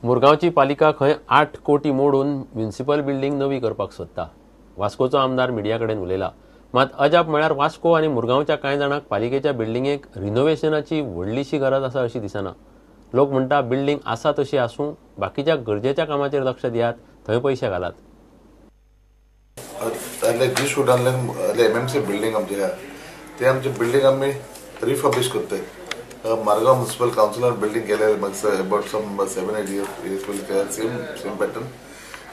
मुरगांवची पालिका खंय 8 कोटी मोडून म्युनिसिपल बिल्डिंग नवी करपाक सोदता. वास्कोचो आमदार मिडिया कडेन उलयला. मात अजाप म्हळ्यार वास्को आनी मुरगांवच्या कांय जाणांक पालिकेच्या बिल्डिंगेक रिनोव्हेशनाची व्हडलीशी गरज आसा अशी दिसना. लोक म्हणटा बिल्डिंग आसा तशी आसूं, बाकीच्या गरजेच्या कामाचेर लक्ष दियात, थंय पयशे घालात. एमएमसी बिल्डिंग आमची आहा ते आमची बिल्डिंग आमी रिफर्बिश करताय. मारगांव म्युनिसिपल कावन्सिलान बिल्डिंग केले अबाउट सम 7-8 इयर्स पयलीं सेम सेम पॅटर्न.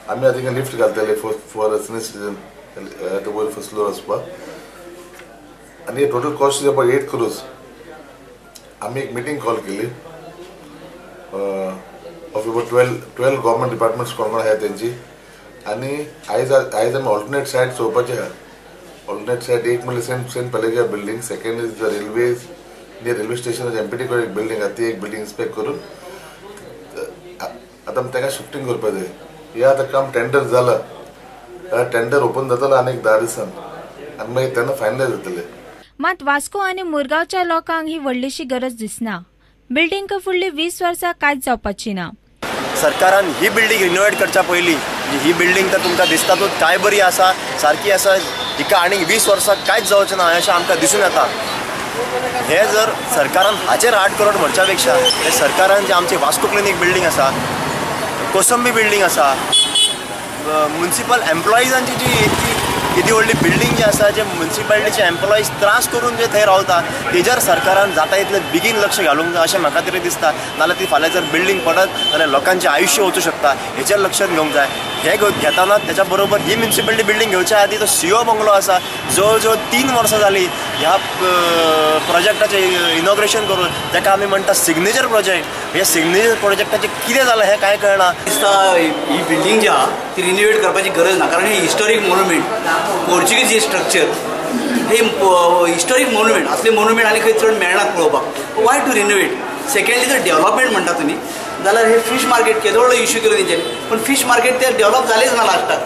आमी आतां थिंगा लिफ्ट घालतले फॉर सिनियर सिटीजन वयर फर्स्ट फ्लोर वचपाक. आनी total cost is about 8 crores. आमी एक मिटींग कॉल केली of about 12 government departments कोण कोण आहा तेंची. आनी आयज आयज आमी ऑल्टरनेट सायट चोवपाचे आहा. ऑल्टरनेट सायट एक म्हणल्यार same same Palagia building, second is the railways near railway station MPT कडेन एक बिल्डिंग आहा, ती एक बिल्डिंग इन्स्पेक्ट करून आतां आमी ताका शिफ्टिंग करपाक जाय. हे आतां काम टेंडर जाला, टेंडर ओपन जातलो आनी एक 10 दिसान आनी मागीर तेन्ना फायनलायज जातले. मात वास्को आनी मुरगांवच्या लोकांक ही व्हडलीशी गरज दिसना. बिल्डिंग फुडली 20 वर्सां कांयच जावपाची ना. सरकारान ही बिल्डिंग रिनोवेट करच्या पयलीं ही बिल्डिंग तर तुमकां दिसतातूच काय बरी आसा, सारकी आसा, हिका आनीक 20 वर्सां कांयच जावचें ना अशें आमकां दिसून येता. हे जर सरकारान हाचेर 8 करोड म्हणच्या पेक्षा हे सरकारान जे आमची वास्को क्लिनीक बिल्डिंग आसा, कोसंबी बिल्डिंग आसा, म्युनिसिपल एम्प्लॉइजांची जी इतकी व्हडली बिल्डिंग जी आसा, जे म्युनिसिपालिटीचे एम्प्लॉइज त्रास करून जे थंय रावता तेजेर सरकारान जाता इतलें बेगीन लक्ष घालूंक जाय अशें म्हाका तरी दिसता. नाजाल्यार ती फाल्यां जर बिल्डिंग पडत जाल्यार लोकांचें आयुश्य वचूं शकता, हेचेर लक्ष घेवंक जाय. हे घेतना त्याच्या बरोबर ही म्युनिसिपालिटी बिल्डिंग घेवच्या आदी तो सीओ बंगलो आसा, जवळ जवळ 3 वर्सां जालीं ह्या प्रोजेक्टाचें इनॉग्रेशन करून, ताका आमी म्हणटा सिग्नेचर प्रोजेक्ट. ह्या सिग्नेचर प्रोजेक्टाचें कितें जालां हें कांय कळना. दिसता ही बिल्डिंग जी आहा ती रिनोवेट करपाची गरज ना, कारण हे हिस्टॉरीक मोन्युमेंट, पोर्चुगीज स्ट्रक्चर, हे हिस्टॉरीक मोन्युमेंट, असले मोन्युमेंट आनी खंय चड मेळनात पळोवपाक. Why to renovate? सेकंडली जर डेव्हलपमेंट म्हणटा तुमी जाल्यार हे फीश मार्केट केदो व्हडलो इश्यू केलो तेंच्यांनी, पूण फीश मार्केट ते डेव्हलप जालेच ना लास्टाक.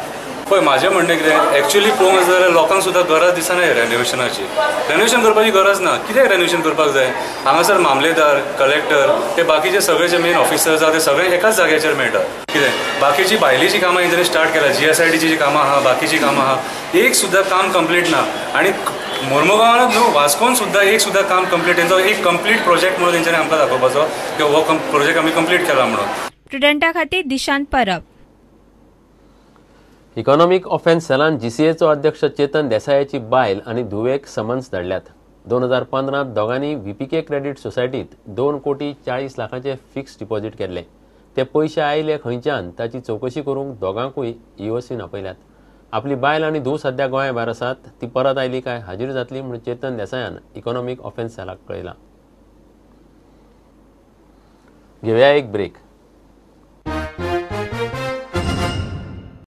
पळय म्हाजें म्हणणें कितें, एक्चुअली पळोवंक वचत जाल्यार लोकांक सुद्दां गरज दिसना रेनोवेशनाची. रेनोवेशन करपाची गरज ना. कित्याक रेनोवेशन करपाक जाय? हांगासर मामलेदार, कलेक्टर, ते बाकीचे सगळे जे मेन ऑफिसर्स आहा ते सगळे एकाच जाग्याचेर मेळटात. कितें बाकीची भायली जी कामां हेंच्यांनी स्टार्ट केल्या, GSIDची जी कामां आहा, बाकीची कामां आहा, एक सुद्दां काम कंप्लीट ना. आनी मोर्मुगांवानूच न्हू, वास्कोन सुद्दां एक सुद्दां काम कंप्लीट, तेंचो एक कंप्लीट प्रोजेक्ट म्हणून तेंच्यांनी आमकां दाखोवपाचो की हो प्रोजेक्ट आमी कंप्लीट केला म्हणून. स्टुडंटा खातीर दिशांत परब. इकॉनॉमिक ऑफेन्स सेलान जीसीएचो अध्यक्ष चेतन देसायाची बायल आनी धुवेक समन्स धाडल्यात. 2015 दोगांनी व्हीपीके क्रेडीट सोसायटीत 2 कोटी 40 लाखांचे फिक्स डिपॉझिट केल्ले. ते पयशे आयले खंयच्यान ताची चवकशी करूंक दोगांकूय ईओसीन आपयल्यात. आपली बायल आनी धूव सद्या गोंया भायर आसात, ती परत आयली काय हाजीर जातली म्हूण चेतन देसायान इकॉनॉमिक ऑफेन्स सेलाक कळयलां. घेवया एक ब्रेक.